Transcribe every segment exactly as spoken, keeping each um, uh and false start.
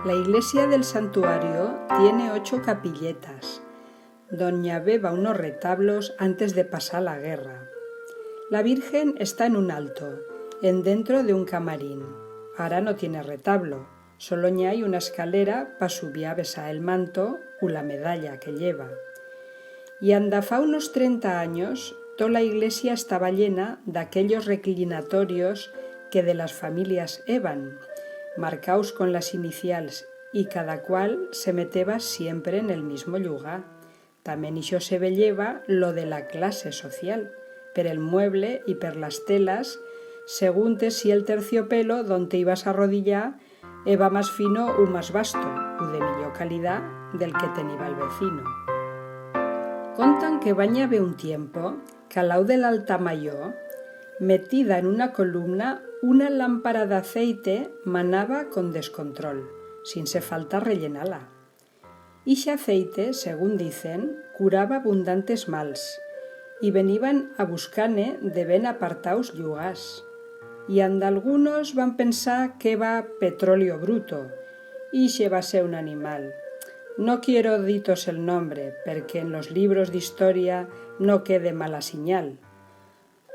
La iglesia del santuario tiene ocho capilletas, don n'i habeba unos retablos antes de pasar la guerra. La Virgen está en un alto, en dentro de un camarín. Ara no tiene retablo, solo n'i hai una escalera pa subir a besar el manto u la medalla que lleva. Y anda fa unos trenta anyos, tola iglesia estaba llena d'aquellos reclinatorios que de las familias eban, marcaus con las inicials, y cada cual se meteba siempre en el mismo llugar. Tamén ixo se veyeba lo de la clase social, per el mueble y per las telas, seguntes si el terciopelo donte ibas a arrodillar eba mas fino u mas basto, u de millor calidat del que teniba el vecino. Contan que va n'i haber un tiempo que al lau de l'altar mayor, metida en una columna, una lámpara d'aceite manaba con descontrol, sinse faltar rellenar-la. Ixe aceite, según dicen, curaba abundantes mals, y veniban a buscar-ne de ben apartaus llugars. Y anda algunos van pensar que eba petróleo bruto. Ixe va ser un animal. No quiero dir-tos el nombre, perque en los libros d'historia no quede mala sinyal.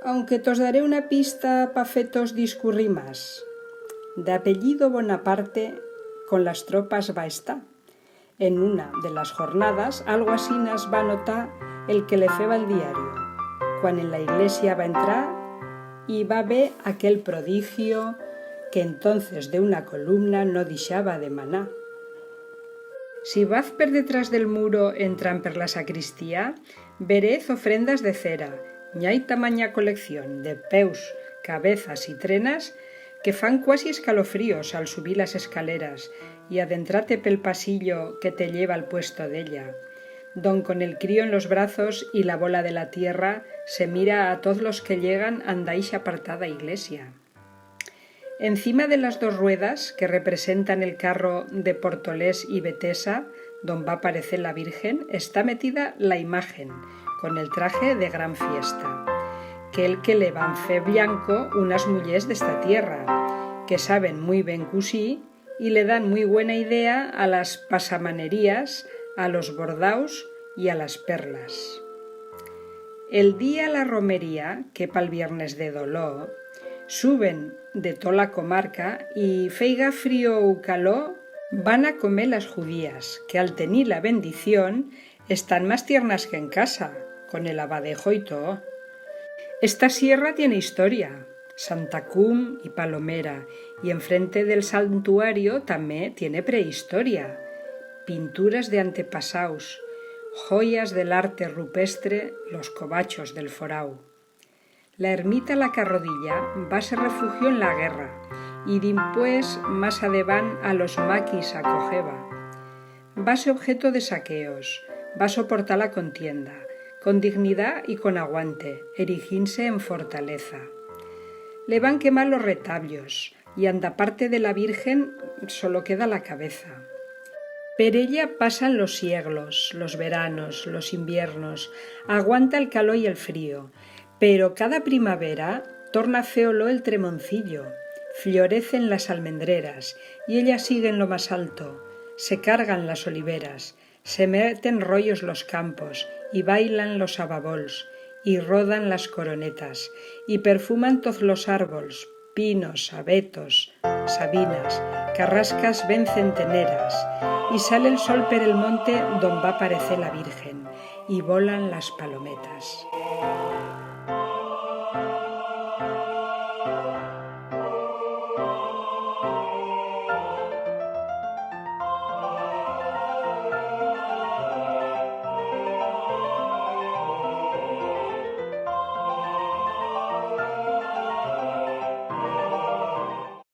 Aunque tos daré una pista pa fer-tos discurrir mas. D'apellido Bonaparte, con las tropas va estar. En una de las jornadas, algo asinas va notar el que le feba el diario, cuan en la iglesia va entrar y va ver aquel prodigio que entonces de una columna no dixaba de manar. Si vaz per detrás del muro entrant per la sacristía, verez ofrendas de cera, n'i hai tamanya colección de peus, cabezas y trenas que fan cuasi escalofríos al subir las escaleras y adentrar-te pel pasillo que te lleva al puesto d'ella, don con el crío en los brazos y la bola de la tierra se mira a toz los que llegan anda ixa apartada iglesia. Encima de las dos ruedas que representan el carro de Portolés y Betesa, don va parecer la Virgen, está metida la imagen, con el traje de gran fiesta, quel que le van fer bllanco unas mullers d'esta tierra, que saben muit ben cusir y le dan muit buena idea a las pasamanerías, a los bordaus y a las perlas. El día la romería, que pa'l Viernes de Dolor, suben de tola comarca y, feiga frío u calor, van a comer las judías, que al tenir la bendición están mas tiernas que en casa, con el abadejo y tot. Esta sierra tiene historia, Santa Cum y Palomera, y enfrente del santuario tamé tiene prehistoria, pinturas de antepasaus, joyas del arte rupestre, los cobachos del forau. La ermita a la que arrodilla va ser refugio en la guerra y dimpués, mas adevant, a los maquis acogeba. Va ser objeto de saqueos, va soportar la contienda, con dignidat y con aguante, erigint-se en fortaleza. Le van quemar los retablios, y anda parte de la Virgen solo queda la cabeza. Per ella pasan los sieglos, los veranos, los inviernos, aguanta el calor y el frío, pero cada primavera torna a fer olor el tremoncillo, florecen las almendreras, y ella sigue en lo mas alto, se cargan las oliveras, se meten royos los campos, y bailan los ababols, y rodan las coronetas, y perfuman toz los arbols, pinos, abetos, sabinas, carrascas ben centeneras, y sale el sol per el monte don va parecer la Virgen, y volan las palometas.